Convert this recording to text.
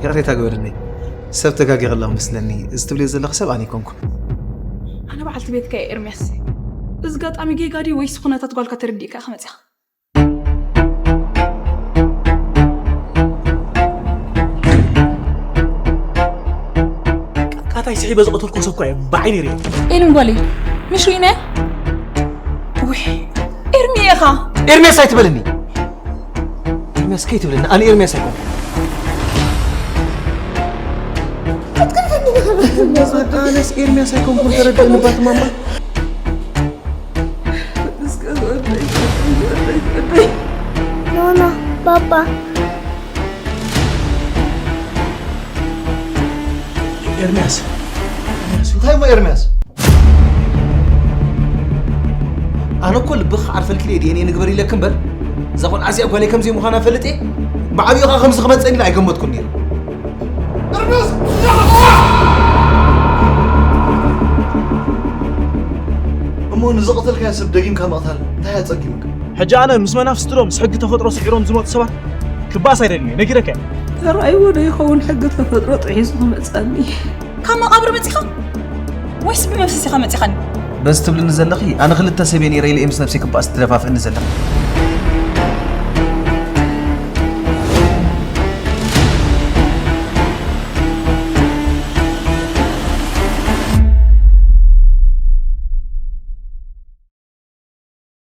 ይቕሬታ ግበርለይ፣ ሰብ ተጋጊቕላ መስለኒ። እዚ ትብልዮ ዘለኺ ሰብ ኣነ ኣይኮንኩን። ኣነ በዓልቲ ቤትካ እየ ኤርምያስ። እዚ ጋጣሚ ጌጋ ድዩ ወይስ ኩነታት ጓልካ ተረዲእካ ኢኻ መፂኻ? ቃታይ ስሒበ ዝቐተልኩ ሰብ እኮ እየ ብዓይኒ ርየ። ኤልም ጓለይ ምሽ ሪእናያ? ውይ ኤርሚ ኢኻ። ኤርምያስ ኣይትበልኒ። ኤርምያስ ከይትብለኒ፣ ኣነ ኤርምያስ ኣይኮንኩ። ኣነስ ኤርምያስ ኣይኮንኩን፣ ተረድእኒ ባት ማማ። ኖኖ ባባ። ኤርምያስ፣ ኤርምያስ፣ እንታይ እሞ ኤርምያስ? ኣነ እኮ ልብኺ ክዓርፈልኪ ኢለ ዲኤንኤ ንግበር ኢለኪ እምበር፣ እዛ ቆልዓ እዚኣ ጓለይ ከምዚ ምዃና ፈልጥ እየ። ብዓብዩ ኸዓ ከምዚ ክመፀኒ ኢለ ኣይገመትኩን ነይረ። እሞ ንዝቐተልካዮ ሰብ ደጊምካ ምቕታል እንታይ ኣጸጊሙካ? ሕጂ ኣነ ምስ መናፍስቲ ዶ ምስ ሕጊ ተፈጥሮ ስዒሮም ዝመፁ ሰባት ክበኣስ ኣይደልን እየ፣ ነጊረካ እየ። ተራእይዎ ዶ ይኸውን ሕጊ ተፈጥሮ ጥሒሱ ክመፀኒ? ካብ መቓብር መፂኻ ወይስ ብመፍሰሲኻ መፂኻኒ? በዚ ትብልኒ ዘለኺ ኣነ ክልተ ሰብ እየ ነይረ ኢለ እየ ምስ ነብሰይ ክበኣስ ትደፋፍእኒ ዘለኺ።